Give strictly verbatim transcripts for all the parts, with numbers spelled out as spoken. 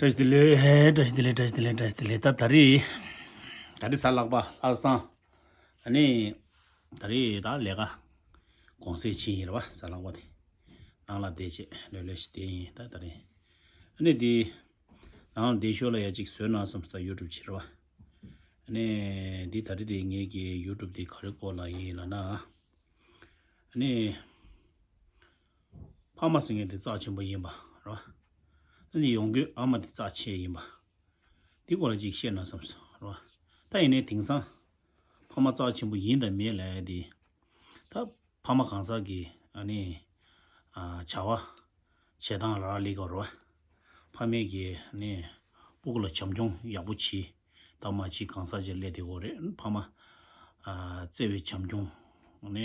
བཀྲ་ཤིས་བདེ་ལེགས། བཀྲ་ཤིས་བདེ་ལེགས། བཀྲ་ཤིས་བདེ་ལེགས། བཀྲ་ཤིས་བདེ་ལེགས། ད་ད་རེས་ད་རེས་གཟའ་ལྷག་པ་ལྷག་བསམ། ཨ་ནི་ད་རེས་ད་ལས་ཀ་གུང་སེང་ཕྱིན་ཡིན་རེད་བ། གཟའ་ལྷག་པ་དེ་ནང་ལ་བསྡད་བྱས་ལོས་ལོས་ཤིག་བསྡད་ཡིན། ད་ད་རེས་ཨ་ནི་དེ་ནང་ལ་བསྡད་ཞོར་ལ་ཡ་གཅིག་བཟོས་ན་བསམ་སོང་། ད་ཡུ་ཊུབ་བྱེད་རེད་བ། ཨ་ནི་འདི་ད་རེས་དེ་ངེད་ཀྱི་ཡུ་ཊུབ་དེ་ག་རེ་སྐོར་ལ་ཡིན་ལབ་ན། ཨ་ནི་ཕ་མ་ཟེར་མཁན་དེ་རྩ་ཆེན་པོ་ཡིན་པ་རེད་བ། ཨ་ནི་ཡོང་སྒོས་ཨ་མ་དེ་རྩ་ཆེ་ཡིན་པ། འདི་སྐོར་ལ་ཅིག་བཤད་ན་བསམ་སོང་རེད་བ། ད་ཡིན་ནའི་དེང་སང་ཕ་མ་རྩ་ཆེན་པོ་ཡིན་དང་མིན་ལབ་ཡ་དེ། ད་ཕ་མ་གང་ཟག་གི་ཨ་ནི་ཨ་བྱ་བ་བྱེད་སྟངས་རག་ལས་ཀ་རེད་བ། ཕ་མས་ཀྱི་ཨ་ནི་སྤུ་གུ་ལ་བྱམས་སྐྱོང་ཡག་པོ་བྱེད། ད་མ་བྱེད་གང་ཟག་ཅིག་སླེབས་བསྡད་ཡོད་རེད། ཕ་མ་ཨ་བརྩེ་བའི་བྱམས་སྐྱོང་ནས་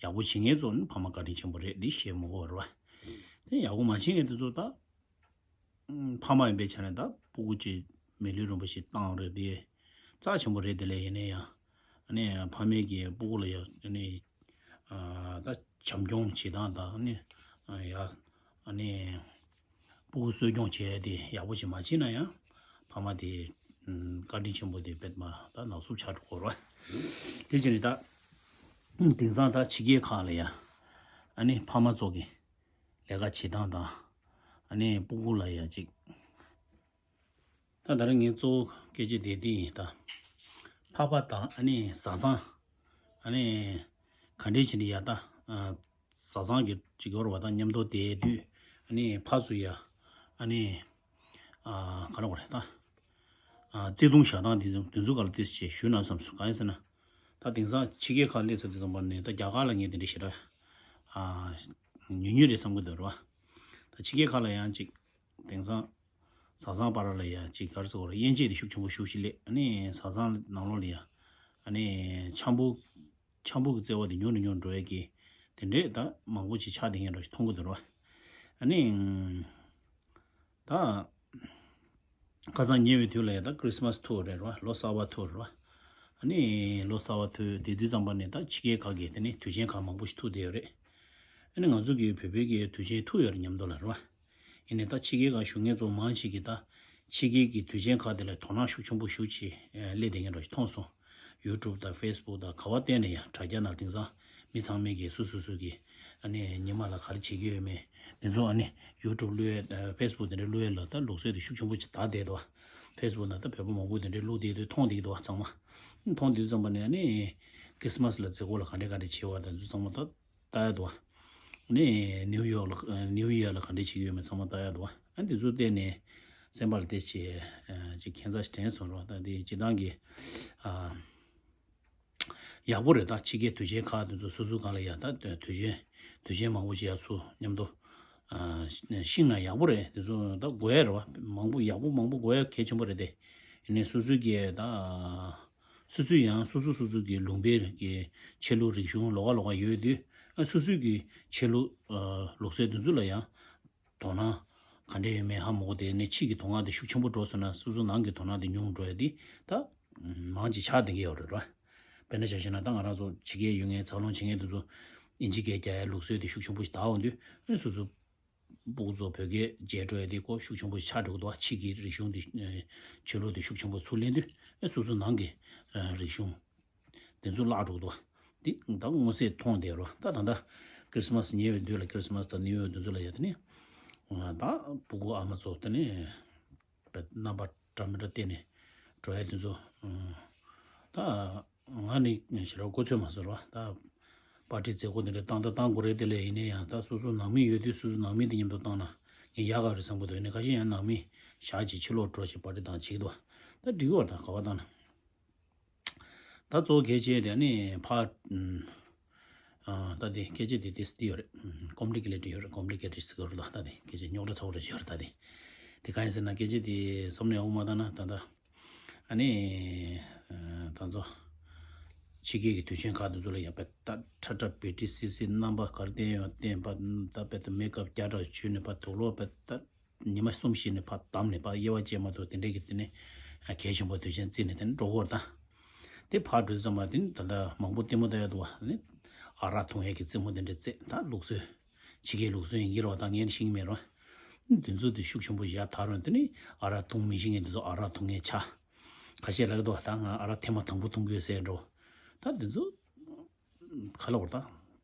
ཡག་པོ་བྱེད་མཁན་ཚོ་ནི་ཕ་མ་བཀའ་དྲིན་ཆེན་པོ་རེད། འདི་བཤད་མི་དགོས་རེད་བ། དེ་ཡག་པོ་མ་བྱེད་མཁན་དེ་ཚོ་ད་ཕ་མ་ཡིན་པའི་ཆ་ནས་ད་སྤུ་གུ་ཅིག་མི་ལུས་རིན་པོ་ཆེ་བཏང་རེད། དེ་རྩ་ཆེན་པོ་རེད། དེ་ལས་ཡིན་ན་ཡང་ཨ་ནི་ཕ་མས་ཀྱི་སྤུ་གུ་ལ་ཡང་ཨ་ནི་ཨ་ད་བྱམས་སྐྱོང་བྱེད་སྟངས་དང་ཨ་ནི་ཨ་ཡ་ཨ་ནི་སྤུ་གུ་གསོ་སྐྱོང་བྱེད་ཡ་དེ་ཡག་པོ་ཞིག་མ་བྱས་ན་ཡང་ཕ་མ་དེ་ཨ་བཀའ་དྲིན་ཆེན་པོ་དེ་དཔེ་མ་ད་ནག་སུབ་ཆགས་འགྲོ་གི་རེད་བ། དེ་བྱས་ནས་ད་དེང་སང་ད་ཕྱི་རྒྱལ་ཁག་ལ་ཡ་ཨ་ནི་ཕ་མ་ཚོ་གི་ལས་ཀ་བྱེད་སྟངས་དང་ཨ་ནི་སྤུ་གུ་ལ་ཡ་ཅིག་ད་ད་རིང་ངས་གཙོ་བོ་སྐད་ཆ་དེ་འདི་ཡིན་ད། ཕ་པ་དང་ཨ་ནི་བཟའ་ཚང་ཨ་ནི་ག་འདྲས་བྱས་ནས་ཡ་ད་ཨ་བཟའ་ཚང་གི་ཅིག་ཡོད་རེད་བ། ད་མཉམ་དུ་བསྡད་དུས་ཨ་ནི་ཕར་ཚུར་ཡ་ཨ་ནི་ཨ་ག་རེ་ག་རེ་ད་ཨ་བརྩེ་དུང་བཞག་སྟངས་དེ་ཚོ་དེ་ཚོ་ག་ལ་ཏོག་ཙམ་ཞུས་ན་བསམ་སོང་། གང་ཡིན་ཟེར་ན། ད་དེང་སང་ཕྱི་རྒྱལ་ཁག་སླེབས་ཚར་དུས་ཙམ་པ་ནས་ད་རྒྱ་གར་ལ་ངས་དེ་འདྲ་ཞེ་དྲག་ཨ་ཉུང་ཉུང་རེད་བསམ་གྱི་འདུག་རེད་བ། ད་ཕྱི་རྒྱལ་ཁག་ལ་ཡང་ཅིག་དེང་སང་བཟའ་ཚང་བར་ལ་ཡ་ཅིག་ག་རེ་ཟེར་དགོས་རེད། དབྱེ་འབྱེད་དེ་ཤུགས་ཆེན་པོ་ཤུགས་ཆེ་སླེབས། ཨ་ནི་བཟའ་ཚང་ནང་ལོགས་ལ་ཡ་ཨ་ནི་འཆམ་པོ་འཆམ་པོ་གི་བརྩེ་བ་དེ་ཉུང་ནས་ཉུང་འགྲོ་ཡ་གི་དེ་འདྲས་ད་མང་པོ་ཅིག་ཆགས་བསྡད་མཁན་འདྲ་ཞིག་མཐོང་གི་འདུག་རེད་བ། ཨ་ནི་ད་ཁ་སང་ཉེ་བའི་དུས་ལ་ཡ་ད་ཁྲིས་མས་ཐུག་རེད་བ། ལོ་གསར་པ་ཐུག་རེད་བ། ཨ་ནི་ལོ་གསར་པ་ཐུག་དེ་དུས་ཙམ་པ་ནས་ད་ཕྱི་རྒྱལ་ཁག་གི་དེ་ནི་དུས་ཆེན་ཁག་མང་པོ་ཞིག་ཐུག་བསྡད་ཡོད་རེད། ཨ་ནི་ང་ཚོ་གི་བོད་པའི་གི་དུས་ཆེན་ཐུག་ཡོད་རེད་མཉམ་དུ་ལ་རེད་བ། ཡིན་ནའི་ད་ཕྱི་རྒྱལ་ཁག་བཞུགས་མཁན་ཚོ་མང་ཆེ་གི་ད་ཕྱི་རྒྱལ་གི་དུས་ཆེན་ཁག་དེ་ལ་དོ་སྣང་ཤུགས་ཆེན་པོ་ཞེ་པོ་ཅིག་སླེབས་བསྡད་མཁན་འདྲ་ཞིག་མཐོང་སོང་། ཡུ་ཊུབ་དང་ཕེ་སི་བུག་དང་ག་པར་བལྟས་ནའི་ཡང་དྲ་རྒྱ་ནང་དེང་སང་མི་ཚང་མས་གི་སོ་སོ་སོ་གི་ཨ་ནི་ཉི་མ་ལ་ག་རེ་བྱེད་ཀྱི་ཡོད་མེད་དེ་ཚོ་ཨ་ནི་ཡུ་ཊུབ་བླུག་ཡས་ཕེ་སི་བུག་དེ་འདྲ་བླུག་ཡས་ལ་ད་ལུགས་སྲོལ་དེ་ཤུགས་ཆེན་པོ་ཅིག་དར་བསྡད་འདུག་བ། ཕེ་སི་བུག་ནང་ད་བོད་པ་མང་པོ་དེ་འདྲ་བླུག་བསྡད་དུས་མཐོང་བསྡད་འདུག་བ། ཚང་མ་མཐོང་བསྡད་དུས་ཙམ་པ་ནས་ཨ་ནི་ཁྲིས་མས་ལ་མཛད་སྒོ་ལ་ག་འདྲ་ག་འདྲ་བྱེད་པ་དང་དེ་ཚོ་ཚང་མ་ད་ལྟ་ཡ་འདུག་བ། ནས་ནིའུ་ཡོག་ལ་ནིའུ་ཡར་ལ་ག་འདྲས་བྱེད་ཀྱི་ཡོད་མེད་ཚང་མ་ལྟ་ཡ་འདུག་བ། ཨ་འདི་ཚོ་བལྟས་ནས་སེམས་པ་ལ་བལྟས་བྱས་ཅིག་ཁྱད་མཚར་ཞིག་དྲན་སོང་རོགས། ད་འདི་སྤྱིར་བཏང་གི་ཨ་ཡག་པོ་རེད། ད་ཕྱི་རྒྱལ་དུས་ཆེན་ཁག་འདི་ཚོ་སོ་སོའི་སྒང་ལ་ཡ་ད་དུས་ཆེན་དུས་ཆེན་མང་པོ་ཞིག་ཡ་ཚུར་མཉམ་དུ་ཨ་ཤིང་ན་ཡག་པོ་རེད། འདི་ཚོ་ད་དགོས་ཡ་རེད་བ། མང་པོ་ཡག་པོ་མང་པོ་དགོས་ཡ་གལ་ཆེན་པོ་རེད་དེ། ཡིན་ནའི་སོ་སོའི་གི་ད། སོ་སོས་ཡང་སོ་སོ་སོ་སོ་གི་ལུང་པའི་གི་ཆོས་ལུགས་རིག་གཞུང་ལོགས་ཀ་ལོགས་ཀ་ཡོད་དུས། ཨ་སོ་སོའི་གི་ཆོས་ལུགས་ཨ་ལུགས་སྲོལ་འདི་ཚོ་ལ་ཡང་དོ་སྣང་ག་འདྲ་ཡོད་མེད་ཧ་མ་གོ། དེ་ནས་ཕྱི་གི་དོ་སྣང་དེ་ཤུགས་ཆེན་པོ་འགྲོ་སོང་ན་སོ་སོ་ནང་གི་དོ་སྣང་དེ་ཉུང་འགྲོ་ཡ་དེ་ད་མང་ཅིག་ཆགས་བསྡད་ཀྱི་ཡོད་རེད་བ། དཔེར་ན་ཆ་བཞག་ན་ད་ང་རང་ཚོ་ཕྱི་རྒྱལ་ཡོད་མཁན་འཚར་ལོངས་བྱེད་མཁན་དེ་ཚོ་ཨིན་ཇི་སྐད་རྒྱག་ཡ་ལུགས་སྲོལ་དེ་ཤུགས་ཆེན་པོ་ཞིག་དར་འོང་དུས། ཨ་སོ་སོ་སྤུ་གུ་ཚོ་བོད་སྐད་བརྗེད་འགྲོ་ཡ་དེ་ཀོ་ཤུགས་ཆེན་པོ་ཆགས་འགྲོ་གི་འདུག་བ། ཕྱི་གི་རིག་གཞུང་དེ་ཨ་ཆོས་ལུགས་དེ་ཤུགས་ཆེན་པོ་ཚུར་ལེན་དུས་ཨ་སོ་སོ་ནང་གི་ཨ་རིག་གཞུང་དེ་ཚོ་བརླག་འགྲོ་གི་འདུག་བ། འདི་ད་མངོན་གསལ་མཐོང་བསྡད་རོ། ད་ད་ད་ཁྲིས་མས་ཉེ་བའི་དུས་ལ་ཁྲིས་མས་དང་ནིའུ་ཡར་དེ་ཚོ་ལ་ཡ་དེ་ནི་ད་སྤུ་གུ་ཨ་མ་ཚོ་དེ་ནི་རྣམ་པ་འདྲ་མི་འདྲ་བསྟན་ནས་འགྲོ་ཡ་དེ་ཚོ་ད། ང་ནི་ཞེ་དྲག་མགོ་ཚོད་མ་ཟེར་བ། ད་པར་ཊི་མཛད་སྒོ་འདི་འདྲ་བཏང་ད་བཏང་དགོས་རེད། དེ་ལས་ཡིན་ན་ཡང་ད་སོ་སོ་ནང་མི་ཡོད་དུས་སོ་སོ་ནང་མི་དེ་མཉམ་དུ་བཏང་ན་ངས་ཡག་ག་རེད་བསམ་གི་འདུག་ཡིན་ན་ཁ་ཤས་ཡང་ནང་མི་ཞག་གཅིག་ཕྱི་ལོགས་འགྲོ་ཅིག་པར་ཊི་བཏང་བྱེད་ཀྱི་འདུག་ད་འགྲིག་གི་བ། ད་ག་བ་བཏང་ན་ད་གཙོ་བོ་གལ་ཆེ་དེ་ནི་ཕ་ཨ་ད་དེ་སྐད་ཆ་དེ་དེ་སྟི་ཡོད་རེད། ཀོམ་པི་ལི་ཀེ་ཊེཌ་ཡོད་རེད། ཀོམ་པི་ལི་ཀེ་ཊེཌ་ཟེར་གི་རེད་ད། ད་དེ་སྐད་ཆ་རྙོག་དྲ་ཚ་བོ་རེད་ཡོད་རེད། ད་དེ་དེ་གང་ཡིན་ཟེར་ན་སྐད་ཆ་དེ་བསམ་བློ་ཡག་པོ་མ་བཏང་ན་ད་ད། ཨ་ནི། ད་ཚོ། ཕྱི་རྒྱལ་གྱི་དུས་ཆེན་ཁག་དེ་ཚོ་ལ་ཡ་པད་ད་ཁྲ་ཁྲ་བེ་ཏི་སི་སི་རྣམ་པ་ག་རེ་བསྟན་ཡོད་བསྟན་པ་ད་པད་ད་མེ་ཀབ་བརྒྱ་ཕྲག་བྱུགས་ནས་པ་དུག་ལོག་པད་ད་ཉི་མ་གསུམ་བཞི་ནས་ཕར་བསྡམས་ནས་པ་དབྱེ་བ་ཕྱེ་མ་ཐུབ་དེ་འདྲས་ཀྱི་དེ་ནས་གལ་ཆེན་པོ་དུས་ཆེན་བརྩིས་ནས་དེ་ནས་འགྲོ་གི་ཡོད་རེད་ད། དེ་ཕར་འགྲོ་དུས་ཙམ་པ་དེ་ནི་ད་ལྟ་མང་པོ་ལྟད་མོ་ལྟ་ཡ་འདུག་བ། ཨ་ནི་ཨ་རག་འཐུང་ཡས་ཀྱི་རྩེད་མོ་དེ་འདྲས་རྩེད། ད་ལུགས་སྲོལ་ཕྱི་རྒྱལ་ལུགས་སྲོལ་ཡིན་གྱི་རེད་བ། ད་ངས་ནི་ཤེས་ཀྱི་མེད་རེད་བ། འདི་ཚོ་དེ་ཤུགས་ཆེན་པོ་ཡར་དར་རོ། དེ་ནི་ཨ་རག་འཐུང་མི་ཤེས་མཁན་དེ་ཚོ་ཨ་རག་འཐུང་མཁན་ཆགས། ཁ་ཤས་ལབ་ཀྱི་འདུག་ད་ང་ཨ་རག་ཐེངས་མ་དང་པོ་འཐུང་གི་ཡོད་ཟེར་འགྲོ། ད་དེ་ཚོ་ག་ལ་བར་ད་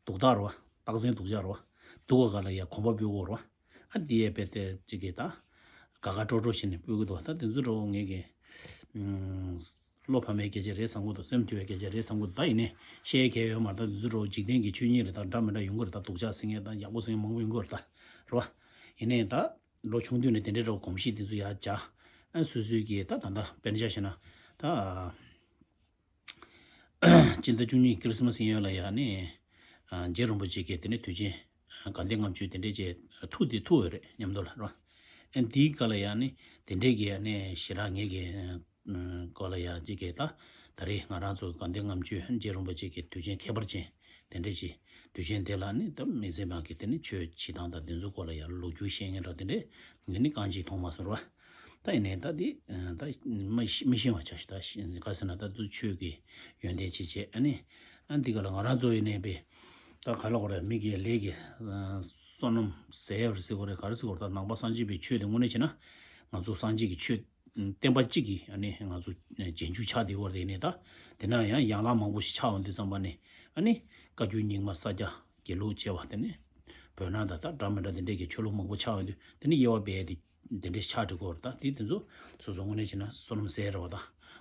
དུག་རྟགས་རོ། རྟགས་མཚན་སྡུག་ཅག་རོ། སྡུག་ག་ག་ལ་ཡ་གོམ་པ་སྤོས་དགོས་རོ། ཨ་འདི་ཡས་པས་དེ་གཅིག་གིས་ད་དགའ་དགའ་སྤྲོ་སྤྲོ་བྱས་ནས་སྤོས་ཀྱི་འདུག་ད་དེ་ཚོ་རོ་ངས་ཀྱི་བློ་ཕམ་པའི་སྐད་ཆ་རེད་བསམ་གྱི་འདུག་སེམས་སྐྱོ་བའི་སྐད་ཆ་རེད་བསམ་གྱི་འདུག་ད་ཡིན་ནའི་བཤད་མཁན་ཡོད་མ་རེད། ད་འདི་ཚོ་རོ་འཇིག་རྟེན་གྱི་ཆོས་ཉིད་རེད། ད་འདྲ་མི་འདྲ་ཡོང་གི་རེད། ད་སྡུག་ཅག་ཟེར་མཁན་ད་ཡག་པོ་ཟེར་མཁན་མང་པོ་ཡོང་གི་རེད། ད་རེད་བ། ཡིན་ནའི་ད་ལོ་ཆུང་དུས་ནས་དེ་འདྲའི་རོ་གོམས་གཤིས་དེ་ཚོ་ཡར་འཇགས། ཨ་སོ་སོའི་གི་ད་ད་ད་དཔེར་ན་ཆ་བཞག་ན་ད། སྤྱི་ཟླ་བཅུ་གཉིས་ཁི་རི་སི་མ་སི་ཡིན་ཡོད་ལ་ཡ་ནི། རྗེ་རིན་པོ་ཆེ་གིས་དེ་ནི་དུས་ཆེན་དགའ་ལྡན་ལྔ་མཆོད་དེ་འདྲས་བྱས་ཐུག་དེ་ཐུག་ཡོད་རེད་མཉམ་དུ་ལ་རོ། ཨ་འདིའི་སྐབས་ལ་ཡ་ནི་དེ་འདྲས་ཀྱི་ཡ་ནི་ཞེ་དྲག་ངེད་ཀྱི་སྐོར་ལ་ཡ་གཅིག་གིས་ད་ད་རེས་ང་རང་ཚོ་དགའ་ལྡན་ལྔ་མཆོད་རྗེ་རིན་པོ་ཆེ་གི་དུས་ཆེན་ཁྱད་པར་ཅན་དེ་འདྲས་ཀྱི་དུས་ཆེན་དེ་ལ་ནི་ད་མི་ཚེ་མང་གི་དེ་ནི་ཆོས་བྱེད་སྟངས་དང་དེ་ཚོའི་སྐོར་ལ་ཡ་ལོ་རྒྱུས་བཤད་མཁན་འདྲ་དེ་འདྲས་ངས་ནི་རྐང་གཅིག་མཐོང་མ་སོང་རོ། ད་ཡིན་ནའི་ད་འདི་ད་མི་ཤེས་མི་ཤེས་པ་ཆགས་ཤིག་ད་ག་ཟེར་ན་ད་དུ་ཆོས་ཀྱི་ཡོན་ཏན་ཆེ་ཆེ་ཨ་ནི་ཨ་འདི་ག་ལ་ང་རང་ཚོ་ཡིན་ནའི་པས་ད་ག་ལ་གོ་རེད། མི་གི་ལས་ཀྱི་བསོད་ནམས་ཟད་ཡ་རེད་ཟེར་གོ་རེད། ག་རེ་ཟེར་གོ་རེད། ད་ནང་པ་སངས་རྒྱས་པའི་ཆོས་དེ་དངོས་གནས་བྱས་ན་ང་ཚོ་སངས་རྒྱས་ཀྱི་ཆོས་བསྟན་པ་གཅིག་གིས་ཨ་ནི་ང་ཚོ་རྗེས་འཇུག་ཆགས་བསྡད་ཡོད་རེད། ཡིན་ནའི་ད་དེ་ན་ཡང་ཡན་ལག་མང་པོ་ཞིག་ཆགས་ཡོང་དུས་ཙམ་པ་ནས་ཨ་ནི་བཀའ་བརྒྱུད་རྙིང་མ་ས་སྐྱ་དགེ་ལུགས་བཅས་པ་དེ་ནས་བོད་ནང་ད་ལྟ་འདྲ་མི་འདྲ་དེ་འདྲས་ཀྱི་ཆོས་ལུགས་མང་པོ་ཆགས་ཡོང་དུས་དེ་ནས་དབྱེ་བ་སྦས་ཏེ་དེ་འདྲས་ཆགས་འགྲོ་གི་ཡོད་རེད། ད་དེ་དེ་ཚོ་སོ་སོ་དངོས་གནས་བྱས་ན་བསོད་ནམས་ཟད་རེད་བ། ད་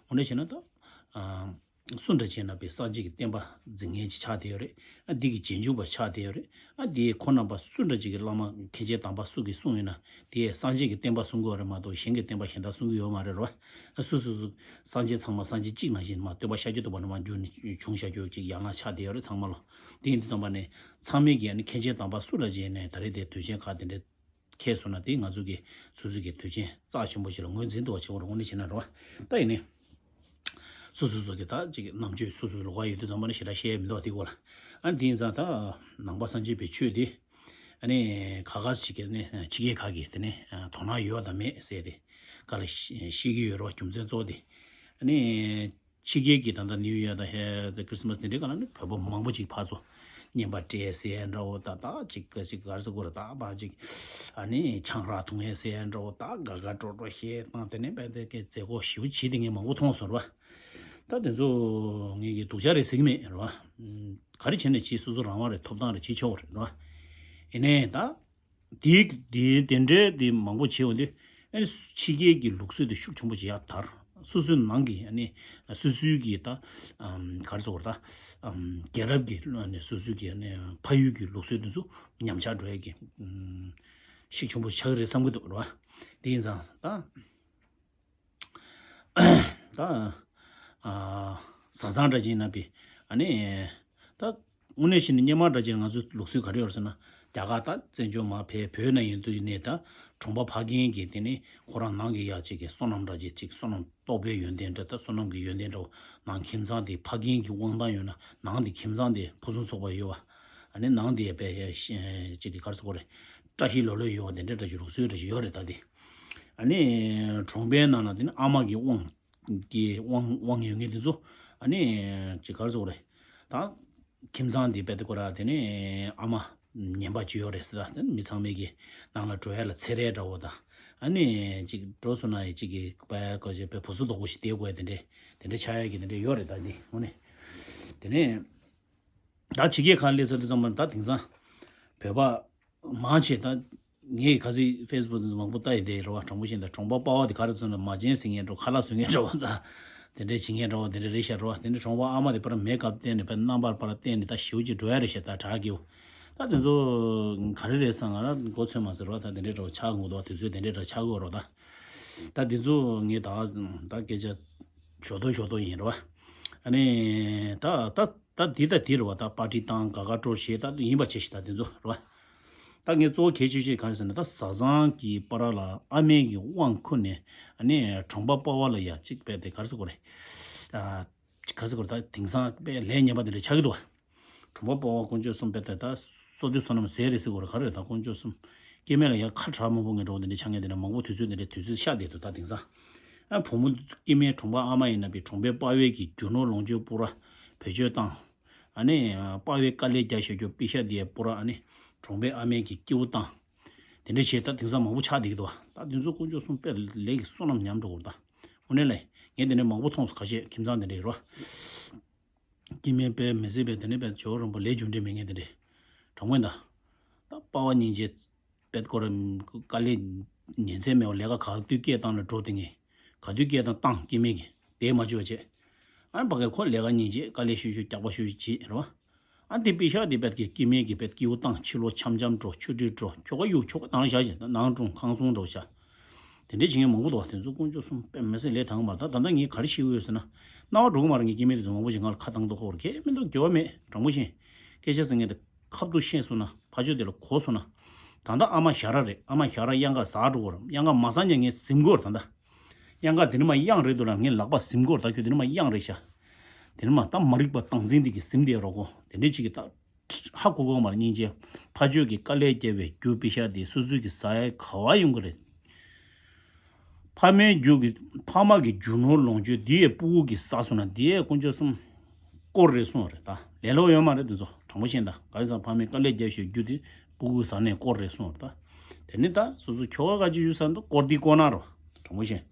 དངོས་གནས་བྱས་ན་ད་སུ་འདྲ་བྱས་ན་པའི་སངས་རྒྱས་ཀྱི་བསྟན་པ་འཛིན་མཁན་ཅིག་ཆགས་བསྡད་ཡོད་རེད། ཨ་འདི་གི་རྗེས་འཇུག་པ་ཆགས་བསྡད་ཡོད་རེད། ཨ་འདི་ཁོ་རྣམ་པ་སུ་འདྲ་ཅིག་གི་བླ་མ་མཁན་ཆེན་དམ་པ་སུ་གིས་གསུངས་ཡོད་ན་དེ་སངས་རྒྱས་ཀྱི་བསྟན་པ་གསུང་གི་ཡོད་རེད་མ་གཏོགས་གཞན་གྱི་བསྟན་པ་གཞན་དག་གསུང་གི་ཡོད་མ་རེད་རོ། ཨ་སུ་སུ་སུ་སངས་རྒྱས་ཚང་མ་སངས་རྒྱས་གཅིག་ནང་བཞིན་མ་སྟོན་པ་ཤཱཀྱ་ཐུབ་པ་ནས་མར་བརྒྱུད་ནས་བྱུང་བཞག་རྒྱུ་ཅིག་ཡང་ན་ཆགས་བསྡད་ཡོད་རེད་ཚང་མ་ལོ། དེ་ཡིན་དུས་ཙམ་པ་ནས་ཚང་མས་ཀྱིས་ཨ་ནི་མཁན་ཆེན་དམ་པ་སུ་འདྲ་བྱས་ནས་ད་རེས་དེ་དུས་ཆེན་ཁག་དེ་འདྲའི་ཁེལ་སོང་ན་དེ་ང་ཚོ་གི་སོ་སོ་གི་དུས་ཆེན་རྩ་ཆེན་པོ་ཞིག་ལ་ངོས་འཛིན་འདུག་བ་བྱེད་དགོས་རེད། དངོས་གནས་བྱས་ན་རེད་བ། ད་ཡིན་ནའི་སོ་སོ་སོ་གི་ད་ཅིག་རྣམ་དཔྱོད་སོ་སོ་ལོགས་ཀ་ཡོད་དུས་ཙམ་པ་ནས་ཞེ་དྲག་བཤད་ཡ་མི་འདུག་བ། དེ་སྐོར་ལ་ཨ་ནི་དེ་ཡིན་ཙང་ད་ནང་པ་སངས་རྒྱས་པའི་ཆོས་དེ་ཨ་ནི་ཁ་ཁ་ཅིག་གི་ནི་ཕྱི་རྒྱལ་ཁག་གི་དེ་ནི་དོ་སྣང་ཡོད་དང་མེད་ཟེར་ཏེ་ག་ལ་ཤེས་ཀྱི་ཡོད་རེད་བ། རྒྱུ་མཚན་གཙོ་བོ་དེ་ཨ་ནི། ཕྱི་རྒྱལ་གྱི་ད་ལྟ་ནིའུ་ཡོག་དང་ཧེ་ད་ཁྲི་སི་མ་སི་དེ་འདྲའི་སྒང་ལ་ནི་བོད་པ་མང་པོ་ཅིག་ཕར་ཚུར་རྔན་པ་སྤྲད་ཟེར་ཡ་འདྲ་བོ་ད་ད་ཅིག་ག་ཅིག་ག་རེ་ཟེར་དགོས་རེད། ད་ཕར་ཅིག་ཨ་ནི་ཆང་རག་འཐུང་ཡ་ཟེར་ཡ་འདྲ་བོ་ད་དགའ་དགའ་སྤྲོ་སྤྲོ་བཤད་སྟངས་དེ་ནས་བས་དེ་གའི་མཛད་སྒོ་ཞེ་པོ་བྱེད་དེ་ངས་མང་པོ་མཐོང་སོང་རེད་བ། ད་དེ་ཚོ་ངས་ཀྱི་སྡུག་ཅག་རེད་ཟེར་གྱི་མེད་རེད་བ། ག་རེ་བྱས་ནས་ཅིག་སོ་སོ་རང་དབང་རེད། ཐོབ་ཐང་རེད། བྱེད་ཆོག་རེད་རེད་བ། ཡིན་ནའི་ད། དེ་དེ་དེ་འདྲའི་དེ་མང་པོ་བྱས་ཡོང་དུས་ཨ་ནི་ཕྱི་རྒྱལ་གྱི་ལུགས་སྲོལ་དེ་ཤུགས་ཆེན་པོ་ཅིག་ཡར་དར། སོ་སོའི་ནང་གི་ཨ་ནི་སོ་སོའི་གི་ད་ཨམ་ག་རེ་ཟེར་དགོས་རེད། ད་ཨམ་རྒྱལ་རབས་ཀྱི་ཨ་ནི་སོ་སོའི་གི་ཨ་ནི་ཕ་ཡུལ་གྱི་ལུགས་སྲོལ་དེ་ཚོ་ཉམས་ཆག་འགྲོ་ཡ་གི་ཨམ་ཤུགས་ཆེན་པོ་ཆགས་ཀྱི་རེད་བསམ་གྱི་འདུག་རེད་བ། དེ་ཡིན་ཙང་ད། ད་ཨ་བཟའ་ཚང་འདྲ་ཅིག་ཡིན་ན་པི་ཨ་ནི་ད་དངོས་གནས་བྱས་ན་སྔོན་མ་འདྲ་ཅིག་ང་ཚོའི་ལུགས་སྲོལ་ག་རེ་ཡོད་རེད་ཟེར་ན། རྒྱ་གར་ད་བཙན་བྱོལ་མར་ཕེབས་བོད་ནང་ཡོད་དུས་ནས་ད་གྲོང་པ་ཕ་རྒན་གྱིས་དེ་ནི་ཁོ་རང་ནང་གི་ཡ་གཅིག་གི་བསོད་ནམས་འདྲ་ཅིག་ཅིག་བསོད་ནམས་རྟོགས་པའི་ཡོན་ཏན་འདྲ་ད་བསོད་ནམས་ཀྱི་ཡོན་ཏན་འདྲ་བོ་ནང་ཁྱིམ་ཚང་དེ་ཕ་རྒན་གྱི་དབང་ཐང་ཡོད་ན་ནང་དེ་ཁྱིམ་ཚང་དེ་ཕུན་སུམ་ཚོགས་པ་ཡོད་བ། ཨ་ནི་ནང་དེ་ཡ་པའི་ཡ་ཅིག་དེ་ག་རེ་ཟེར་དགོས་རེད། བཀྲ་ཤིས་ལོ་ལོན་ཡོང་བ་དེ་འདྲ་འདྲ་ཅིག་ལུགས་སྲོལ་འདྲ་ཅིག་ཡོད་རེད། ད་དེ་ཨ་ནི་གྲོང་པའི་ནང་ན་དེ་ནི་ཨ་མ་གི་དབང་གི་དབང་དབང་ཡོད་མཁན་དེ་ཚོ་ཨ་ནི་ཅིག་ག་རེ་ཟེར་དགོས་རེད། ད་ཁྱིམ་ཚང་དེ་རྦད་དེ་ཁོ་ར་དེ་ནི་ཨ་མ་ངན་པ་ཅིག་ཡོད་རེད་ཟེར། ད་དེ་མི་ཚང་མས་ཀྱི་ནང་ལ་འགྲོ་ཡ་ལ་འཚེར་ཡ་འདྲ་བོ་ད་ཨ་ནི་ཅིག་འགྲོ་སོང་ན་ཡི་ཅིག་གི་པ་ཡ་ཀོ་ཅེ་པའི་བུ་སུ་དོག་པོ་ཞིག་བསྡད་དགོས་ཡ་དེ་འདྲས་དེ་འདྲས་ཆགས་ཡ་གི་དེ་འདྲས་ཡོད་རེད། ད་འདི་དངོས་གནས་དེ་ནས་ད་ཕྱི་རྒྱལ་ཁག་སླེབས་ཚར་དུས་ཙམ་པ་ད་དེང་སང་བོད་པ་མང་ཆེ་ད་ངས་ག་ཚོད་ཕེ་སི་བུག་དེ་ཚོ་མང་པོ་ལྟ་ཡི་དེ་རེད་བ། དྲང་པོ་བཤད་ན་གྲོང་པ་པ་ཕ་དེ་ག་རེ་ཚོ་ན་མ་བྱན་ཟིན་མཁན་འདྲ་བོ་ཁ་ལག་བཟོ་མཁན་འདྲ་བོ་ད་དེ་འདྲས་བྱེད་མཁན་འདྲ་བོ་དེ་འདྲས་རེད་ཤག་རེད་བ། དེ་འདྲས་གྲོང་པ་ཨ་མ་དེ་པར་མེག་ཨབ་བསྟན་ནས་པར་རྣམ་པར་པར་བསྟན་ནས་ད་ཞེ་པོ་ཅིག་འགྲོ་ཡ་རེད་ཤག་ད་དྲག་གི་འོ། ད་དེ་ཚོ་ག་རེ་རེད་ས་ང་རང་མགོ་ཚོད་མ་ཟེར་བ། ད་དེ་འདྲས་འདྲ་བོ་ཆགས་འོང་འདུག་བ། དུས་ཚོད་དེ་འདྲས་འདྲ་ཆགས་འོང་རོགས་ད། ད་དེ་ཚོ་ངས་ད་ད་སྐད་ཆ་ཞོ་ཏོ་ཞོ་ཏོ་ཡིན་རེད་བ། ཨ་ནི་ད་ད་ད་འདི་ད་འདི་རེད་བ། ད་པར་ཊི་བཏང་དགའ་དགའ་སྤྲོ་བྱེད་ད་ཡིན་པ་བྱེད་ཤི་ད་དེ་ཚོ་རེད་བ། ད་ངས་གཙོ་བོ་གལ་ཆེ་ཤོས་ག་རེ་ཟེར་ན་ད་བཟའ་ཚང་གི་བར་ལ་ཨ་མའི་གི་དབང་ཁུར་ནས་ཨ་ནི་གྲོང་པ་པ་ཕ་ལ་ཡ་གཅིག་པས་དེ་ག་རེ་ཟེར་དགོས་རེད། ཨ་ག་རེ་ཟེར་དགོས་རེད། ད་དེང་སང་དཔེ་ལས་ངན་པ་དེ་འདྲ་ཆགས་ཀྱི་འདུག་བ། གྲོང་པ་པ་ཕ་དཀོན་མཆོག་གསུམ་དཔེ་ད་ད་སོ་དུས་བསོད་ནམས་ཟད་རེད་ཟེར་དགོས་རེད། ག་རེ་རེད། ད་དཀོན་མཆོག་གསུམ་སྐྱེ་དམན་ལ་ཡ་ཁ་གྲག་མང་པོ་ངན་འགྲོ་བ་དེ་འདྲ་ཆགས་མཁན་དེ་འདྲ་མང་པོ་དུས་ཚོད་དེ་འདྲ་དུས་ཚོད་ཤར་བསྡད་འདུག་ད་དེང་སང་། ཨ་བུ་མོ་སྐྱེ་དམན་གྲོང་པ་ཨ་མ་ཡིན་ན་པའི་གྲོང་པའི་པ་ཕའི་གི་རྒྱུ་ནོར་ལོངས་སྤྱོད་པུ་ར་བེད་སྤྱོད་བཏང་། ཨ་ནི་པ་ཕའི་དཀའ་ལས་རྒྱག་བཞག་རྒྱུ་པེ་ཤ་དེ་པུ་ར་ཨ་ནི་གྲོང་པའི་ཨ་མའི་གི་སྐྱིད་པོ་བཏང་། དེ་འདྲ་བྱས་ད་དེང་སང་མང་པོ་ཆགས་བསྡད་ཀྱི་འདུག་བ། ད་དེ་ཚོ་དཀོན་མཆོག་གསུམ་དཔེ་ལས་ཀྱི་བསོད་ནམས་ཉམས་འགྲོ་གི་རེད་ད། དངོས་གནས་ལས་ངས་དེ་འདྲ་མང་པོ་མཐོང་སོང་། ཁ་ཤས་ཁྱིམ་ཚང་དེ་འདྲ་ཡོད་རེད་བ། སྐྱེ་དམན་དཔེ་མི་སྲིད་པའི་དེ་འདྲ་དཔེ་ཇོ་རིན་པོ་ལས་རྒྱུ་འབྲས་མེད་མཁན་དེ་འདྲ། དྲང་པོ་ཡིན་ད། ད་པ་ཕ་སྙིང་རྗེ། དཔེ་ཁོ་རང་དཀའ་ལས་ཉིན་མཚན་མེད་པར་ལས་ཀ་ག་དུས་སྐད་བཏང་ན་འགྲོ་དེ་ངས། ག་དུས་སྐད་བཏང་བཏང་སྐྱེ་དམན་གྱིས་དེ་མ་བཅོས་བྱས། ཨ་ནི་ཕ་གིར་ཁོ་ལས་ཀ་སྙིང་རྗེ། དཀའ་ལས་ཤུགས་ཤུགས་རྒྱག་པ་ཤུགས་ཤུགས་བྱེད་རེད་བ། ཨ་དེ་པེ་ཤག་དེ་དཔེ་གི་སྐྱེ་དམན་གྱི་དཔེ་སྐྱེ་བོ་བཏང་ཕྱི་ལོགས་འཆམ་འཆམ་འགྲོ་ཆུ་ཁྲིད་འགྲོ་ཁྱོ་ག་གཡུག་ཁྱོ་ག་བཏང་བཞག་བྱས་ནང་སྒྲུང་ཁང་སྲུང་འགྲོ་བྱ། དེ་འདྲས་བྱེད་མཁན་མང་པོ་འདུག་བ། དེ་ཚོ་དཀོན་མཆོག་གསུམ་དཔེ་མི་སྲིད་ལས་དང་མར་ད་ད་ལྟ་ངས་ག་རེ་ཤེས་ཀྱི་ཡོད་ཟེར་ན། སྣང་བ་འགྲོ་གི་མ་རེད། ངས་སྐྱེ་དམན་དེ་ཚོ་མང་པོ་ཞིག་ང་ལ་ཁ་བཏང་མདོག་ཁ་པོ་རེད། ཁྱད་མེད་འདུག་འགྱུར་བ་མེད། དྲང་པོ་བཤད། སྐད་ཆ་ཟེར་མཁན་དེ་ཁ་བསྡུ་ཤེས་སོང་ན་ཕ་ཆོས་དེ་ལ་གོ་སོང་ན། ད་ལྟ་ཨ་མ་ཞར་ར་རེད། ཨ་མ་ཞར་ར་གཡང་ཁ་ཟ་འགྲོ་གི་རེད། གཡང་ཁ་མ་ཟ་ཉན་ངས་ཟིན་གྱི་རེད་ད་ལྟ། གཡང་ཁ་དེ་ནི་མ་གཡང་རེད་འདུག་ལ་ངས་ལག་པ་ཟིན་གྱི་རེད་ད། ཁྱོད་དེ་ནི་མ་གཡང་རེད་ཤག་དེ་ནི་མ་ད་མ་རིག་པ་སྟངས་འཛིན་དེ་གི་ཟིན་དེ་རོགས་གོ། དེ་འདྲས་ཅིག་གི་ད། ཧ་གོ་གོ་མར་སྙིང་རྗེ། ཕ་ཆོས་ཀྱི་དཀའ་ལས་བརྒྱབ་པའི་རྒྱུ་པེ་ཤག་དེ་སོ་སོས་ཀྱི་ཟ་ཡ་ག་བ་ཡོང་གི་རེད། ཕ་མའི་རྒྱུ་གི་ཕ་མ་གི་རྒྱུ་ནོར་ལོངས་སྤྱོད་དེ་ཡས་སྤུ་གུ་གི་ཟ་སོང་ན་དེ་ཡས་དཀོན་མཆོག་གསུམ་དཀོར་རེད་གསུངས་རེད་ད། ལས་སླ་པོ་ཡོད་མ་རེད་དེ་ཚོ། དྲང་པོ་བཤད་ན་ད་ག་རེ་ཟ་ཕ་མས་དཀའ་ལས་བརྒྱབ་ཤོས་རྒྱུ་དེ་སྤུ་གུ་ཟ་ནས་དཀོར་རེད་གསུངས་རེད་ད། དེ་ནི་ད་སོ་སོ་ཁྱོ་ག་ག་ཅི་ཡོད་ས་འདུག་དཀོར་དེ་དཀོར་ན་རོ། དྲང་པོ་བཤད།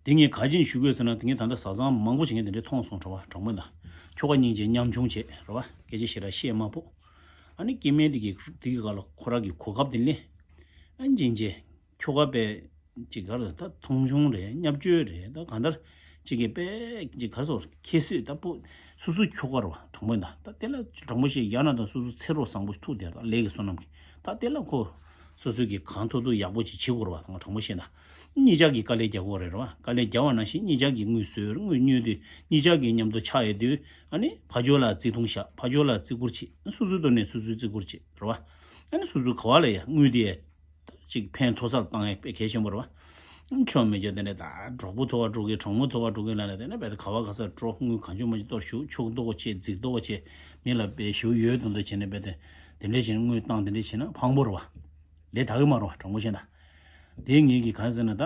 དེ་ངས་ག་ཅིན་ཞུ་དགོས་ཟེར་ན་དེ་ངས་ད་ལྟ་བཟའ་ཚང་མང་པོ་ཞིག་ངས་དེ་འདྲས་མཐོང་སོང་། གྲོགས་པ་དྲང་པོ་ད། ཁྱོ་ག་སྙིང་རྗེ་ཉམ་ཆུང་བྱས་རེད་བ། སྐད་ཆ་ཞེ་དྲག་བཤད་མ་ཕོད། ཨ་ནི་སྐྱེ་དམན་དེ་གི་དེ་གི་སྒང་ལ་ཁོ་རང་གི་གོ་སྐབས་དེ་ལེན། ཨ་སྙིང་རྗེ། ཁྱོ་ག་པས་ཅིག་ག་རེ་ད་མཐོང་ཆུང་རེད། བརྙས་བཅོས་རེད། ད་གང་ལྟར་ཅིག་གི་པས་ཅིག་ག་རེ་ཟེར་ཁྱད་གསོད་ད་པོ། སོ་སོའི་ཁྱོ་ག་རེད་བ། དྲང་པོ་ཡིན་ད། ད་དེ་ལ་དྲང་པོ་བཤད་ཡང་ན་ད་སོ་སོ་ཚེ་རོགས་བཟང་པོ་ཐུག་དེ་ད་ལས་ཀྱི་བསོད་ནམས་ཀྱི་ད་དེ་ལ་ཁོ། སོ་སོ་གི་གང་ཐུབ་ཐུབ་ཡག་པོ་ཅིག་བྱེད་དགོས་རེད་བ། ད་ང་དྲང་པོ་བཤད་ན། གཉིས་ཆ་གི་དཀའ་ལས་རྒྱག་དགོས་རེད་རེད་བ། དཀའ་ལས་རྒྱག་པ་ནང་བཞིན་གཉིས་ཆ་གི་དངུལ་གསོལ་དངུལ་ཉོས་དུས་གཉིས་ཆ་གི་མཉམ་དུ་ཆགས་ཡོད་དུས། ཨ་ནི་ཕ་ཇོ་ལ་བརྩི་མཐོང་བཞག་ཕ་ཇོ་ལ་བརྩི་བཀུར་བྱེད། སོ་སོའི་ཐོག་ནས་སོ་སོའི་བརྩི་བཀུར་བྱེད་རེད་བ། ཨ་ནི་སོ་སོའི་ག་བ་ལ་ཡ་དངུལ་དེ་ཅིག་ཕན་ཐོགས་སར་བཏང་ཡ་དཔེ་གལ་ཆེན་པོ་རེད་བ། ཆོ་མེད་རྒྱུ་དེ་འདྲ་ད་གྲོགས་པོ་ཐོག་ག་འགྲོ་གི་གྲོགས་མོ་ཐོག་ག་འགྲོ་གི་ལ་ལ་དེ་འདྲ་བས་ད་ག་བ་ག་སར་འགྲོ། དངུལ་གང་བྱུང་མ་བྱུང་གཏོར་ཞུགས་ཆོག་མདོག་བྱེད་རྫིག་མདོག་བྱེད། མི་ལ་བས་ཞུ་ཡོད་དུ་འདོད་བྱས་ནས་བས་དེ་དེ་འདྲ་བྱས་ནས་དངུལ་བཏང་དེ་འདྲ་བྱས་ན་ཕངས་པོ་རེད་བ། ལས་དག་གི་མ་རེད་བ། དྲང་པོ་བཤད་ན། དེ་ངེད་ཀྱི་གང་ཟེར་ན་ད།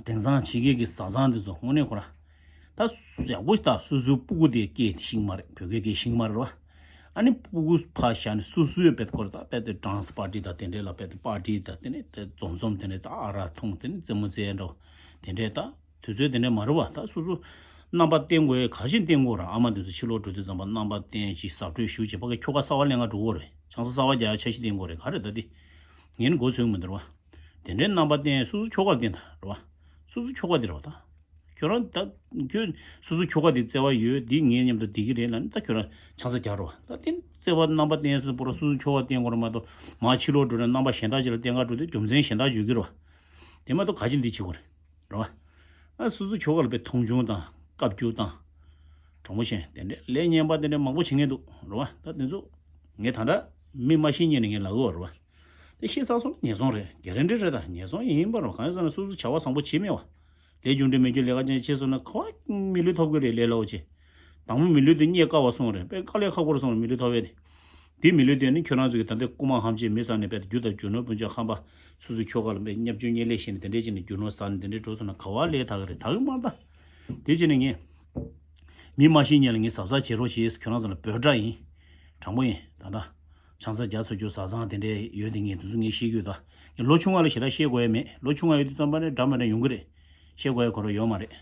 དེང་སང་ཕྱི་རྒྱལ་གྱི་བཟའ་ཚང་དེ་ཚོ་དངོས་གནས་ཁོ་ར། ད་ཡག་པོ་ཞིག་ད་སོ་སོའི་སྤུ་གུ་དེ་སྐད་ཤེས་མ་རེད། བོད་སྐད་སྐད་ཤེས་མ་རེད་བ། ཨ་ནི་སྤུ་གུ་ཕར་བཞག་ནས་སོ་སོའི་བེད་སྐོར་ད་བེད་དེ་ཌན་སི་པར་ཊི་ད་དེ་འདྲས་ལ་བེད་དེ་པར་ཊི་ད་དེ་ནས་དེ་འཛོམས་འཛོམས་དེ་འདྲས་ད་ཨ་རག་འཐུང་དེ་ནས་རྩེད་མོ་རྩེ་འགྲོ། དེ་འདྲས་ད་དུས་ཚོད་དེ་འདྲས་མ་རེད་བ། ད་སོ་སོ་རྣམ་པ་བསྟན་དགོས་ག་ཤེད་བསྟན་དགོས་ར། ཨ་མ་དེ་ཚོ་ཕྱི་ལོགས་འགྲོ་དུས་ཙམ་པ་རྣམ་པ་བསྟན་ཅིག་ཟབ་སྤྲོས་ཞུ་བྱེད་པ་གི་ཁྱོ་ག་གསར་པ་ལེན་ག་འགྲོ་དགོས་རེད། ཆང་ས་གསར་པ་རྒྱག་ཡ་འཆར་གཞི་བསྟན་དགོས་རེད། ག་རེ་ད་དེ། ངས་ནི་མགོ་ཚོས་མི་འདུག་ར་བ། དེ་འདྲའི་རྣམ་པ་བསྟན་སོ་སོ་ཁྱོ་གར་བསྟན་ད་རེད་བ། སོ་སོ་ཁྱོ་ག་དེ་རེད་བ་ད། ཁྱོད་རང་ད། ཁྱོད་སོ་སོ་ཁྱོ་ག་དེ་བརྩེ་བ་ཡོད་འདི་ངའི་མཉམ་དུ་བསྡད་ཀྱི་རེད་ལབ་ནི་ད་ཁྱོད་རང་ཆང་ས་རྒྱག་རེད་བ། ད་དེ་བརྩེ་བ་རྣམ་པ་བསྟན་སོ་སོ་པོ་ར་སོ་སོ་ཁྱོ་ག་བསྟན་དགོས་རེད་མ་གཏོགས་མ་ཕྱི་ལོགས་འགྲོ་ནས་རྣམ་པ་གཞན་དག་ཅིག་ལ་བསྟན་ག་འགྲོ་དུས་རྒྱུ་མཚན་གཞན་དག་བརྗོད་ཀྱི་རེད་བ། དེ་མ་གཏོགས་ག་ཅི་འདི་བྱེད་དགོས་རེད། རེད་བ། ཨ་སོ་སོ་ཁྱོ་ག་ལ་དཔེ་མཐོང་ཆུང་དང་བཀའ་བཀྱོན་དང་། དྲང་པོ་བཤད་དེ་འདྲའི་ལས་ངན་པ་དེ་འདྲའི་མང་པོ་བྱེད་མཁན་འདུག་རེད་བ། ད་དེ་ཚོ་ངས་ད་ལྟ་མི་མ་ཤེས་ཉེ་ནས་ངས་ལབ་ཀྱི་ཡོད་རེད་བ། དེ་ཤེས་ཚར་སོང་ན་ཉེས་སོང་རེད། ག་རེ་འདྲ་རེད། ད་ཉེས་སོང་ཡིན་པ་རེད། གང་ཡིན་ཟེར་ན་སོ་སོ་བྱ་བ་བཟང་པོ་བྱེད་མེད་བ། ལས་རྒྱུ་འབྲས་མེད་རྒྱུ་ལས་ཀ་ཅན་བྱས་སོང་ན་ག་བ་མི་ལུས་ཐོབ་ཀྱི་རེད། ལས་སླ་པོ་བྱས། དང་པོ་མི་ལུས་དེ་རྙེད་དཀའ་བ་སོང་རེད། དཔེ་དཀའ་ལས་ཁག་པོ་རེད་སོང་རེད་མི་ལུས་ཐོབ་པ་དེ། དེ་མི་ལུས་དེ་ནི་ཁྱོད་རང་ཚོ་གི་ད་ལྟའི་རྐུ་མ་ཧམ་བྱེད་མི་ཟ་ནས་དཔེ་རྒྱུ་དང་རྒྱུ་ནོར་ཕུན་ཚོགས་ཧམ་པ། སོ་སོའི་ཁྱོ་ག་ལ་དཔེ་བརྙས་བཅོས་བརྙས་ལས་བྱས་ནས་དེ་འདྲས་བྱས་ནས་རྒྱུ་ནོར་ཟ་ནས་དེ་འདྲས་འགྲོ་སོང་ན་ག་བ་ལས་དག་གི་རེད། དག་གི་མ་རེད་ད། དེ་བྱས་ནས་ངས། མི་མ་ཤེས་ཉེ་ལ་ངས་གཟབ་གཟབ་བྱེད་རོགས་བྱེད། ཁྱོད་རང་ཚོ་ལ་འབོད་སྒྲ་ཡིན། དྲང་པོ་ཡིན་ད་ལྟ། ཆང་ས་རྒྱག་ཚུགས་རྒྱུ་བཟའ་ཚང་དེ་འདྲས་ཡོད་དེ་ངས་དེ་ཚོ་ངས་ཤེས་ཀྱི་ཡོད་ད། ངས་ལོ་ཆུང་བ་ལ་ཞེ་དྲག་བཤད་དགོས་ཡ་མེད། ལོ་ཆུང་བ་ཡོད་དུས་ཙམ་པ་ནས་འདྲ་མི་འདྲ་ཡོང་གི་རེད། བཤད་དགོས་ཡ་ཁོ་རང་ཡོད་མ་རེད།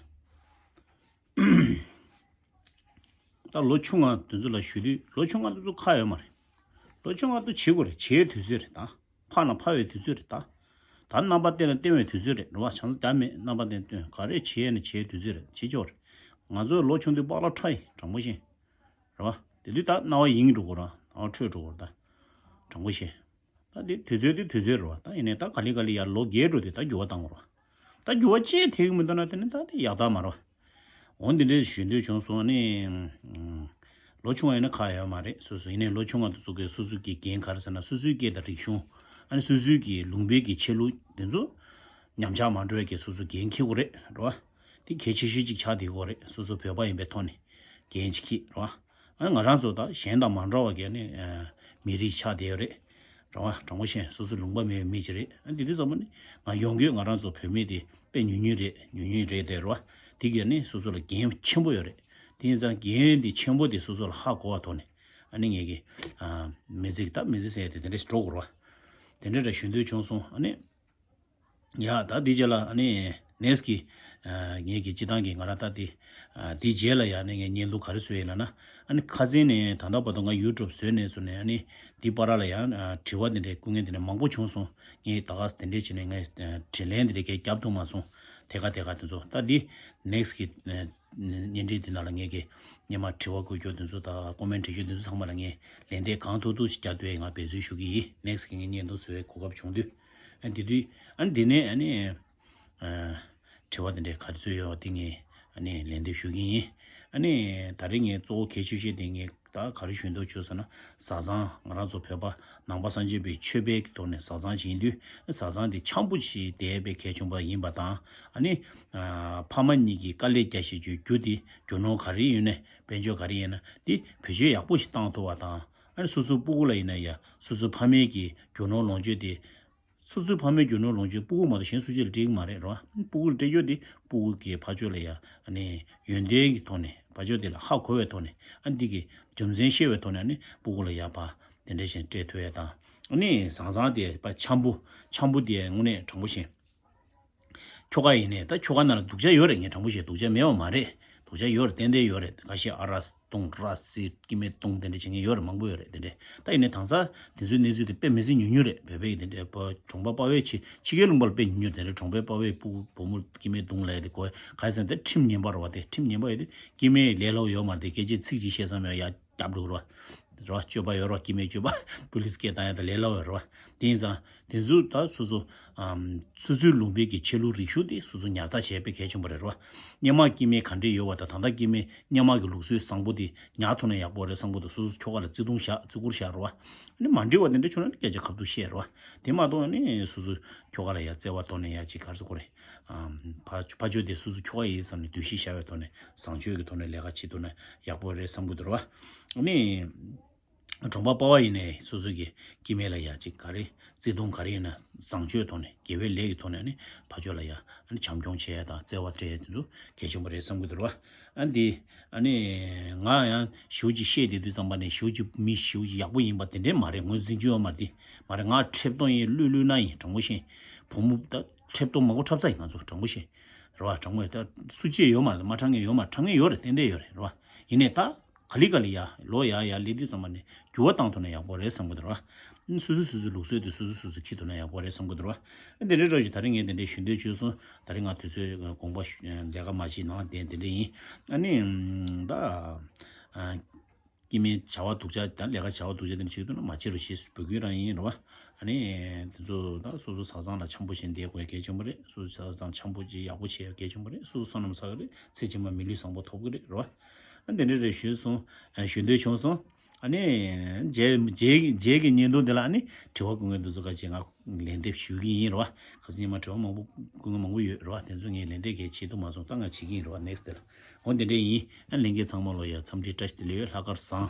ད་ལོ་ཆུང་བ་དེ་ཚོ་ལ་ཞུ་དུས་ལོ་ཆུང་བ་དེ་ཚོ་ཁག་ཡོད་མ་རེད། ལོ་ཆུང་བ་དེ་བྱེད་དགོས་རེད། བྱེད་དུས་ཚོད་རེད་ད། ཕར་ན་ཕར་བའི་དུས་ཚོད་རེད་ད། ད་རྣམ་པ་བསྟན་ན་བསྟན་བའི་དུས་ཚོད་རེད། རེད་བ། ཆང་ས་རྒྱག་མེད། རྣམ་པ་བསྟན་བསྟན་ག་རེ་བྱེད་ཡས་ན་བྱེད་དུས་ཚོད་རེད། བྱེད་ཆོག་རེད། ང་ཚོའི་ལོ་ཆུང་དུས་པགས་ལག་ཁྲ་ཡིན། དྲང་པོ་བཤད། རེད་བ། དེ་དུས་ད་རྣ་བ་ཡེངས་འགྲོ་གི་རེད། རྣ་བ་འཕྲོད་འགྲོ་གི་རེད་ད། དྲང་པོ་བཤད། ད་དེ་དུས་ཚོད་དེ་དུས་ཚོད་རེད་བ། ད་ཡིན་ནའི་ད་ག་ལེ་ག་ལེ་ཡར་ལོ་རྒས་འགྲོ་དུས་ད་འགྱུར་བ་བཏང་དགོས་རེད་བ། ད་འགྱུར་བ་ཅིག་ཐེབས་ཀྱི་མི་འདུག་ན་དེ་ནི་ད་དེ་ཡག་རྟགས་མ་རེད་བ། འོ་འདི་འདྲའི་ཞུ་འདོད་བྱུང་སོང་ནི། ལོ་ཆུང་བ་ཡིན་ན་ཁག་ཡོད་མ་རེད། སོ་སོ་ཡིན་ནའི་ལོ་ཆུང་བ་དེ་ཚོ་གིས་སོ་སོའི་གི་འགན་ག་རེ་ཟེར་ན་སོ་སོའི་སྐད་དང་རིག་གཞུང་། ཨ་ནི་སོ་སོའི་གི་ལུང་པའི་གི་ཆོས་ལུགས་དེ་ཚོ་ཉམས་ཆག་མ་འགྲོ་བའི་གི་སོ་སོ་འགན་འཁྱེར་དགོས་རེད། རེད་བ། དེ་གལ་ཆེ་ཤོས་ཅིག་ཆགས་བསྡད་ཀྱི་ཡོད་རེད། སོ་སོ་བོད་པ་ཡིན་པའི་ཐོག་ནས་འགན་ཅིག་འཁྱེར། རེད་བ། ཨ་ནི་ང་རང་ཚོ་ད་གཞན་དང་མ་འདྲ་བ་གི་ནི་མི་རིགས་ཆགས་བསྡད་ཡོད་རེད། རེད་བ། དྲང་པོ་བཤད་སོ་སོ་ལུང་པ་མེད་པའི་མི་ཅིག་རེད། ཨ་དེ་དུས་ཙམ་པ་ནི་ང་ཡོང་དུས་ང་རང་ཚོ་བོད་མི་དེ་དཔེ་ཉུང་ཉུང་རེད། ཉུང་ཉུང་རེད་དེ། རེད་བ། དེ་གི་ནི་སོ་སོ་ལ་འགན་ཆེན་པོ་ཡོད་རེད། དེ་ཡིན་ཙང་འགན་དེ་ཆེན་པོ་དེ་སོ་སོ་ལ་ཧ་གོ་བ་ཐོག་ནས་ཨ་ནི་ངེད་ཀྱི་མི་ཚེ་ད་མི་ཚེ་ཟེར་ཡ་དེ་དེ་འདྲས་འགྲོ་དགོས་རེད་བ། དེ་འདྲ་རེ་ཞུ་འདོད་བྱུང་སོང་། ཨ་ནི། ཡ་ད་འདི་རྗེས་ལ་ཨ་ནི་ནེག་སི་གི་ཨ་ངེད་ཀྱི་སྤྱི་བཏང་གི་ང་རང་ད་དེ་ཨ་དེའི་རྗེས་ལ་ཡ་ནི་ངས་བརྙན་ཐུང་ག་རེ་བཟོས་ཡིན་ལབ་ན། ཨ་ནི་ཁ་སང་ནས་ད་ལྟ་བར་དུ་ང་ཡུ་ཊུབ་བཟོས་ནས་བཟུང་ནས་ཨ་ནི་འདི་བར་ལ་ཡ་ཨ་དྲི་བ་དེ་འདྲའི་སྐུ་ངལ་དེ་འདྲ་མང་པོ་བྱུང་སོང་། ངས་ད་ག་ས་དེ་འདྲའི་བྱས་ནས་ངས་ཨ་དྲིས་ལན་དེ་འདྲའི་གས་རྒྱབ་ཐུབ་མ་སོང་། དེ་ག་དེ་ག་དེ་ཚོ་ད་འདི་ནེག་སི་གི་ཨ་བརྙན་འཕྲིན་དེ་ནང་ལ་ངས་ཀྱི་སྔོན་མ་དྲི་བ་བཀོད་རྒྱུ་དེ་ཚོ་དང་ཀོ་མེན་ཊི་བྲིས་རྒྱུ་དེ་ཚོ་ཚང་མ་ལ་ངས་ལན་འདེབས་གང་ཐུབ་ཐུབ་ཞིག་རྒྱག་འདོད་ཡིན། ང་འབད་བརྩོན་ཞུ་གི་ཡིན། ནེག་སི་གི་ངས་བརྙན་ཐུང་བཟོ་བའི་གོ་སྐབས་བྱུང་དུས། ཨ་དེ་དུས་ཨ་ནི་དེ་ནས་ཨ་ནི་ཨ་དྲི་བ་དེ་འདྲའི་ག་རེ་ཚོད་ཡོད་པ་དེ་ངས་ཨ་ནི་ལན་འདེབས་ཞུ་གི་ཡིན། ཨ་ནི་ད་རེས་ངས་གཙོ་བོ་གལ་ཆེ་ཤོས་དེ་ངས་ད་ག་རེ་ཞུ་འདོད་བྱུང་ཟེར་ན། བཟའ་ཚང་ང་རང་ཚོ་བོད་པ་ནང་པ་སངས་རྒྱས་པའི་ཆོས་པའི་ཐོག་ནས་བཟའ་ཚང་ཞིག་ཡིན་དུས། བཟའ་ཚང་དེ་འཆམ་པོ་ཞིག་བསྡད་པའི་གལ་ཆེན་པོ་ཡིན་པ་དང་། ཨ་ནི་ཨ་ཕ་མ་གཉིས་ཀྱིས་དཀའ་ལས་རྒྱག་བཞིན་གྱི་རྒྱུ་དེ་རྒྱུ་ནོར་ག་རེ་ཡོད་ན། དཔལ་འབྱོར་ག་རེ་ཡིན་ན་དེ་བེད་སྤྱོད་ཡག་པོ་ཞིག་བཏང་ཐུབ་པ་དང་། ཨ་ནི་སོ་སོའི་སྤུ་གུ་ལ་ཡིན་ན་ཡ་སོ་སོའི་ཕ་མའི་གི་རྒྱུ་ནོར་ལོངས་སྤྱོད་དེ། སོ་སོའི་ཕ་མའི་རྒྱུ་ནོར་ལོངས་སྤྱོད་སྤུ་གུ་མ་གཏོགས་གཞན་སུ་གཅིག་ལ་སྤྲད་ཀྱི་མ་རེད་རོ། སྤུ་གུ་ལ་སྤྲད་རྒྱུ་དེ་སྤུ་གུ་གི་ཕ་ཕྱོགས་ལ་ཡ་ཨ་ནི་ཡོན་ཏན་གྱི་ཐོག་ནས། ཕ་ཕྱོགས་དེ་ལ་ཧ་གོ་བའི་ཐོག་ནས། ཨ་འདི་གི་རྒྱུ་མཚན་ཤེས་པའི་ཐོག་ནས་ཨ་ནི་སྤུ་གུ་ལ་ཡ་ཕ་དེ་འདྲ་བཞིན་སྤྲད་ཐུབ་ཡ་དང་། ཨ་ནི་བཟང་བཟང་དེ་ཕ་འཆམ་པོ་འཆམ་པོ་དེ་དངོས་གནས་དྲང་པོ་བཞིན། ཁྱོ་ག་ཡིན་ནས་ད་ཁྱོ་ག་ནང་ལ་སྡུག་ཅག་ཡོད་རེད། ངས་དྲང་པོ་བཤད། སྡུག་ཅག་མེད་པ་མ་རེད། སྡུག་ཅག་ཡོད་རེད། ཏན་ཏན་ཡོད་རེད། ཁ་ཤས་ཨ་ར་གཏོང་ར་སི་སྐྱེ་དམན་གཏོང་དེ་འདྲ་བྱེད་མཁན་ཡོད་རེད། མང་པོ་ཡོད་རེད་དེ་འདྲ། ད་ཡིན་ནའི་དེང་སང་དེ་ཚོའི་གནས་ཚུལ་དེ་དཔེ་མི་སྲིད་ཉུང་ཉུང་རེད། བོད་པའི་གི་དེ་འདྲ་པ་གྲོང་པ་དཔའ་བོའི་ཆེ་ཕྱི་རྒྱལ་ལུང་པ་ལ་དཔེ་ཉུང་ཉུང་རེད། དེ་འདྲ་གྲོང་པའི་དཔའ་བོའི་སྤུ་བུ་མོ་སྐྱེ་དམན་གཏོང་ལབ་ཡ་དེ་གོ་ག་ཡ་ཟེར་ན་དེ་ཁྲིམས་ངན་པ་རེད་བ། དེ་ཁྲིམས་ངན་པ་ཡོད་དེ་སྐྱེ་དམན་ལས་སླ་པོ་ཡོད་མ་རེད། དེ་སྐད་ཆ་ཚིག་གཅིག་བཤད་ཙམ་ཡང་ཡ་རྒྱབ་འགྲོ་གི་རེད་བ། རེད་བ། སྤྱོད་པ་ཡོད་རེད་བ། སྐྱེ་དམན་སྤྱོད་པ་པུ་ལིས་སྐད་བཏང་ཡ་དང་ལས་སླ་པོ་ཡོད་རེད་བ། དེ་ཡིན་ཙང་དེ་ཚོ་ད་སོ་སོ་ཨམ་སོ་སོའི་ལུང་པའི་གི་ཆོས་ལུགས་རིག་གཞུང་དེ་སོ་སོ་ཉར་ཚགས་བྱས་པའི་གལ་ཆེན་པོ་རེད་རོ། སྔོན་མ་སྐྱེ་དམན་ག་འདྲས་ཡོད་པ་དང་ད་ལྟ་སྐྱེ་དམན་སྔོན་མ་གི་ལུགས་སྲོལ་བཟང་པོ་དེ་ཉར་ཐུབ་ན་ཡག་པོ་རེད་བསམ་གི་འདུག་སོ་སོ་ཁྱོ་ག་ལ་བརྩེ་དུང་བཞག་བརྩི་བཀུར་བཞག་རོ། ཨ་ནི་མ་འགྲིག་པ་དེ་འདྲ་བྱུང་ན་ནི་སྐད་ཆ་ཁ་ཐུག་བཤད་རོ། དེ་མ་གཏོགས་ནི་སོ་སོ་ཁྱོ་ག་ལ་ཡ་བརྩེ་བ་གཏོང་ནས་ཡ་ཅིག་ག་རེ་ཟེར་དགོས་རེད། ཨམ་ཕ་ཕ་ཕྱོགས་དེ་སོ་སོ་ཁྱོ་ག་ཡིན་བསམ་ནས་འདུ་ཤེས་བཞག་པའི་ཐོག་ནས་བཟང་སྤྱོད་ཀྱི་ཐོག་ནས་ལས་ཀ་བྱེད་ཐུབ་ན་ཡག་པོ་རེད་བསམ་གི་འདུག་རོ། ཨ་ནི། གྲོང་པ་དཔའ་བ་ཡིན་ནའི་སོ་སོ་གི་སྐྱེ་དམན་ལ་ཡ་ཅིག་ག་རེ་བརྩེ་དུང་ག་རེ་ཡིན་ན་བཟང་སྤྱོད་ཐོག་ནས་དགེ་བའི་ལས་ཀྱི་ཐོག་ནས་ནི་ཕ་ཕྱོགས་ལ་ཡ་ཨ་ནི་བྱམས་སྐྱོང་བྱེད་ཡ་དང་བརྩེ་བ་སྤྲད་ཡ་དེ་ཚོ་གལ་ཆེན་པོ་རེད་བསམ་གྱི་འདུག་ར། ཨ་འདི་ཨ་ནི་ང་ཡང་ཞེ་པོ་ཅིག་བཤད་བསྡད་དུས་ཙམ་པ་ནས་ཞེ་པོ་ཅིག་མི་ཞེ་པོ་ཅིག་ཡག་པོ་ཡིན་པ་དེ་འདྲས་མ་རེད། ངོས་འཛིན་རྒྱུ་ཡོད་མ་རེད། དེ་མ་རེད། ང་འཁྲབ་སྟོན་ཡིན། གླུ་གླུ་སྣ་ཡིན། དྲང་པོ་བཤད། བུ་མོ་ད་འཁྲབ་སྟོན་མང་པོ་འཁྲབ་ཚར་ཡིན་ང་ཚོ། དྲང་པོ་བཤད་ར་བ། དྲང་པོ་ད་སུ་གཅིག་ཡོད་མ་རེད། མ་འཁྲབ་མཁན་ཡོད་མ་རེད། འཁྲབ་མཁན་ཡོད་རེད། ཏན་ཏན་ཡོད་རེད་ར་བ། ཡིན་ནའི་ད། ག་ལེ་ག་ལེ་ཡ་ལོ་ཡ་ཡ་སླེབས་དུས་ཙམ་པ་ནས་འགྱུར་བ་བཏང་ཐུབ་ན་ཡག་པོ་རེད་བསམ་གི་འདུག་ར། སོ་སོ་སོ་སོའི་ལུགས་སྲོལ་དེ་སོ་སོ་སོ་སོས་འཁྱེར་ཐུབ་ན་ཡག་པོ་རེད་བསམ་གི་འདུག་ར། དེ་འདྲའི་འདྲ་ཞིག་ད་རིང་ངས་དེ་འདྲའི་ཞུ་འདོད་བྱུང་སོང་། ད་རིང་ང་དུས་ཚོད་དགོངས་པ་ཞུ་ལས་ཀ་མ་བྱེད་ནང་དེ་དེ་འདྲ་ཡིན། ཨ་ནི་ད། སྐྱེ་དམན་བྱ་བ་སྡུག་ཅག་དང་ལས་ཀ་བྱ་བ་སྡུག་ཅག་དེ་འདྲ་བྱེད་ཐུབ་ན་མ་བྱེད་རོགས་ཞེས་འབོད་སྐུལ་རང་ཡིན་ར་བ། ཨ་ནི་དེ་ཚོ་ད་སོ་སོ་བཟའ་ཚང་ལ་འཆམ་པོ་བྱས་བསྡད་དགོས་གལ་ཆེན་པོ་རེད། སོ་སོ་བཟའ་ཚང་འཆམ་པོ་བྱས་ཡག་པོ་བྱས་གལ་ཆེན་པོ་རེད། སོ་སོ་བསོད་ནམས་བསགས་གི་རེད། ཚེ་ཕྱི་མ་མི་ལུས་བཟང་པོ་ཐོབ་གི་རེད་ར་བ། ཨ་དེ་འདྲ་རེད་ཞུས་སོང་། ཨ་ཞུ་འདོད་བྱུང་སོང་། ཨ་ནི་རྗེས་རྗེས་རྗེས་ཀྱི་བརྙན་ཐུང་འདི་ལ་ཨ་ནི་དྲི་བ་བཀོད་མཁན་འདི་ཚོ་ག་ཅིག་ང་ལན་འདེབས་ཞུ་གི་ཡིན་ར་བ། ཁ་སང་ཉི་མ་དྲི་བ་མང་པོ་བཀོད་མཁན་མང་པོ་ཡོད་ར་བ། དེ་ཚོ་ངས་ལན་འདེབས་གལ་བྱེད་ཐུབ་མ་སོང་། ད་ང་བྱེད་ཀྱི་ཡིན་ར་བ། ནེག་སི་ཊི་དེ་ལ། འོ་དེ་འདྲ་ཡིན། ཨ་ལྷན་རྒྱས་ཚང་མ་ལོ་ཡ་འཚམས་འདྲི་བཀྲ་ཤིས་བདེ་ལེགས་ཡོད། ལྷག་དཀར་བཟང་།